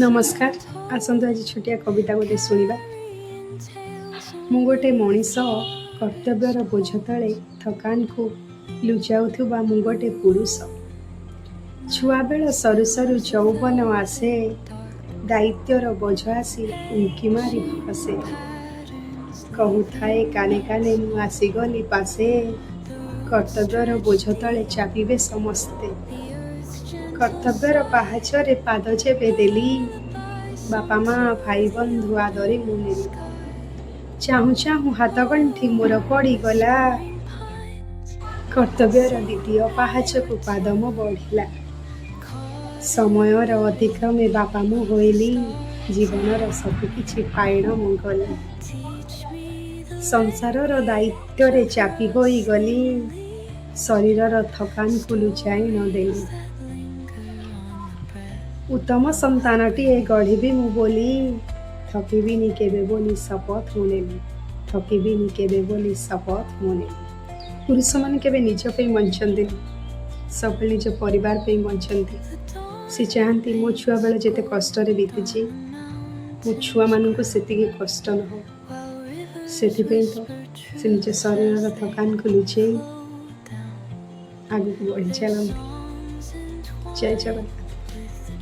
ନମସ୍କାର। ଆସନ୍ତୁ, ଆଜି ଛୋଟିଆ କବିତା ଗୋଟେ ଶୁଣିବା। ମୁଁ ଗୋଟେ ମଣିଷ, କର୍ତ୍ତବ୍ୟର ବୋଝ ତଳେ ଥକାନକୁ ଲୁଚାଉଥିବା ମୁଁ ଗୋଟେ ପୁରୁଷ। ଛୁଆବେଳ ସରୁ ସରୁ ଯୌବନ ଆସେ, ଦାୟିତ୍ୱର ବୋଝ ଆସି ଉଙ୍କି ମାରି ହସେ। କହୁଥାଏ କାନେ କାନେ, ମୁଁ ଆସିଗଲି ପାଶେ। କର୍ତ୍ତବ୍ୟର ବୋଝ ତଳେ ଚାପିବେ ସମସ୍ତେ। କର୍ତ୍ତବ୍ୟର ପାହାଚରେ ପାଦ ଯେବେ ଦେଲି, ବାପା ମା, ଭାଇ ବନ୍ଧୁ ଆଦରି ମୁଁ ନେଲି। ଚାହୁଁ ଚାହୁଁ ହାତଗଣ୍ଠି ମୋର ପଡ଼ିଗଲା, କର୍ତ୍ତବ୍ୟର ଦ୍ୱିତୀୟ ପାହାଚକୁ ପାଦ ମୋ ବଢ଼ିଲା। ସମୟର ଅତିକ୍ରମେ ବାପା ମୁଁ ହୋଇଲି, ଜୀବନର ସବୁକିଛି ପାଇଣ ମୁଁ ଗଲି। ସଂସାରର ଦାୟିତ୍ୱରେ ଚାପି ହୋଇଗଲି, ଶରୀରର ଥକାନକୁ ଲୁଚାଇ ନ ଦେଲି। ଉତ୍ତମ ସନ୍ତାନଟିଏ ଗଢ଼ିବି ମୁଁ ବୋଲି, ଥକିବିନି କେବେ ବୋଲି ଶପଥ ମୁଁ ନେଲି। ଥକିବିନି କେବେ ବୋଲି ଶପଥ ମୁଁ ନେଲି। ପୁରୁଷମାନେ କେବେ ନିଜ ପାଇଁ ବଞ୍ଚନ୍ତିନି, ସବୁବେଳେ ନିଜ ପରିବାର ପାଇଁ ବଞ୍ଚନ୍ତି। ସେ ଚାହାନ୍ତି, ମୋ ଛୁଆବେଳ ଯେତେ କଷ୍ଟରେ ବିତିଛି, ମୋ ଛୁଆମାନଙ୍କୁ ସେତିକି କଷ୍ଟ ନ ହଉ। ସେଥିପାଇଁ ତ ସେ ନିଜ ଶରୀରର ଥକାନକୁ ଲୁଚେଇ ଆଗକୁ ବଢ଼ି ଚାଲନ୍ତି। ଜୟ ଜଗନ୍ନାଥ।